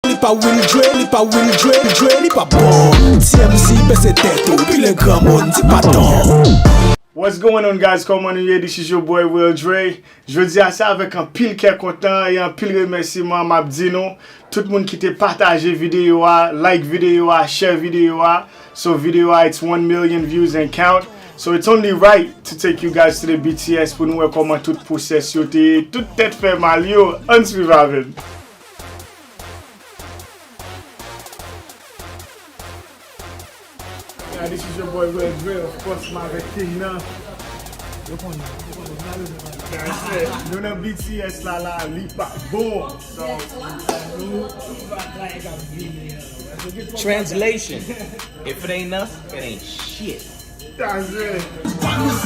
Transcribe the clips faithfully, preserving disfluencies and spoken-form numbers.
Li pa Will Dre, li pa Will Dre, Dre, li pa bon. T M Z, bese tèt ou, pile granmoun, di pa don. What's going on, guys? Kòman nou ye? This is your boy Will Dre. Jodi a, se avèk anpil kè kontan e anpil remèsiman m ap di nou, tout moun ki te pataje videyo a, like videyo a, share videyo a. So videyo a, it's one million views and count. So it's only right to take you guys to the B T S pou nou wè kòman tout pwosès yo te ye, tout tèt fè mal yo. Ann swiv avè m. Yeah, this is your boy Red Ray, of course, m avèk King nan. Yo konnen, yo konnen, m la yo konnen. Nou nan B T S la, la, li pa bon. So, Translation. If it ain't us, it ain't shit. That's it. That was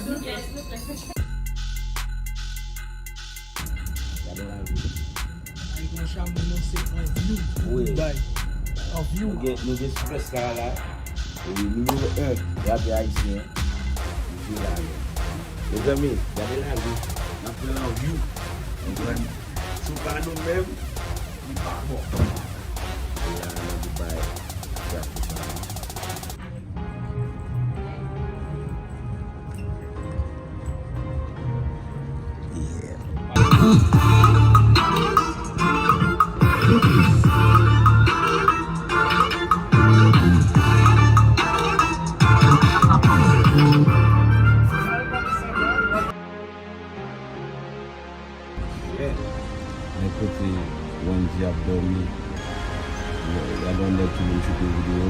Yeah. Gade la vi. Ay, gran Chamou, non, se an view. Wi. Bay. An view. Nou gen, nou gen Superstar la. Wi, nimewo en rapè ayisyen. Li jwe la, men. Mezanmi, gade la vi. N ap pran an view. Konprann? Si w pa nou menm, li pa bon. La, nan Dubai. Yeah. Men kote Wendy ap dòmi. Gade yon nèg ki vin choute videyo.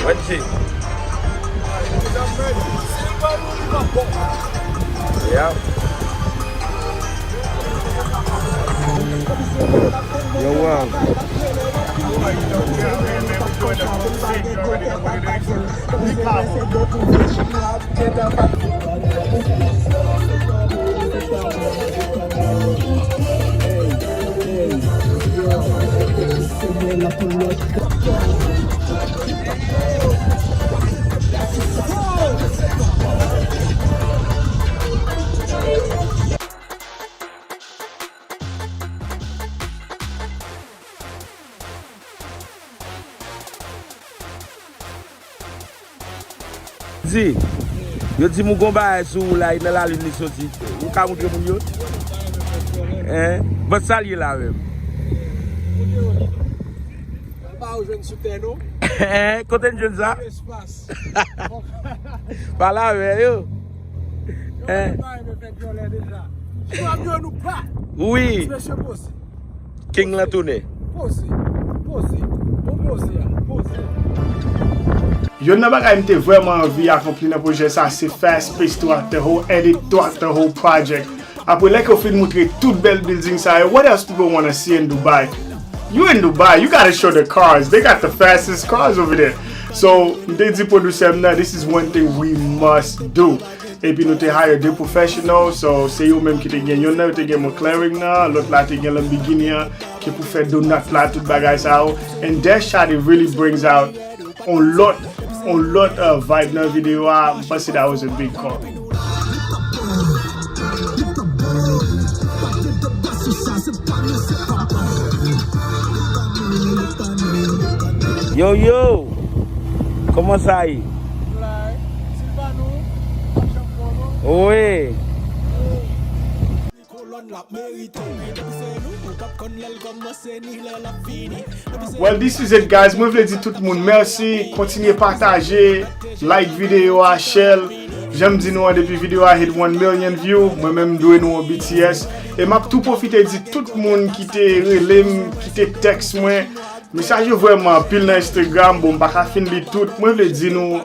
Wendy. Yeah. Yo, Wang. Di, yo di m ou gon bagay sou ou la, e nan lalin li soti. Ou ka moutre moun yo? Hein? Ban sa l ye la menm. Ba ou jwenn sou tè nou. Hein? Kote n jwenn sa? Espas. Pale avè yo. Hein? Yo pa renmen fè vyolè deja. Sou avyon nou pa. Wi. Mesye poze. King lan tounen. Poze. Poze. Bon poze a. Poze. Youn nan bagay m te vrèman anvi akonpli nan pwojè sa, se fast pace throughout the whole edit, throughout the whole project. Apre, lè ke w fin moutre tout bèl building sa yo, what else people wanna see in Dubai? You in Dubai, you gotta show the cars. They got the fastest cars over there. So, m te di pwodisè m nan, this is one thing we must do. Epi nou te hire de professional, so se yo menm ki te gen, youn nan yo te gen McLaren nan, lòt la te gen Lamborghini an, ki pou fè donut la, tout bagay sa yo. And that shot, it really brings out on lòt, on lòt, uh, vibe nan videyo a, m panse that was a big call. Yo, yo! Kòman sa ye? Wi. Well, this is it, guys. Mwen vle di tout moun mèsi. Kontinye pataje, like videyo a, share l. Jan m di nou an, depi videyo a hit one million view, mwen menm m dwe nou yon B T S. E m ap tou pwofite di tout moun ki te rele m, ki te tèks mwen. Mesaj yo vrèman anpil nan Instagram, bon, m pa ka fin li tout. Mwen vle di nou,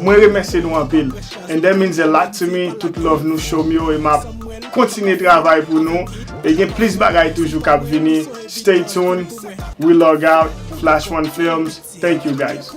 mwen remèsye nou anpil. And that means a lot to me, tout love nou show m yo, e m ap kontinye travay pou nou. E gen plis bagay toujou k ap vini. Stay tuned, we log out, Flash One Films, thank you guys.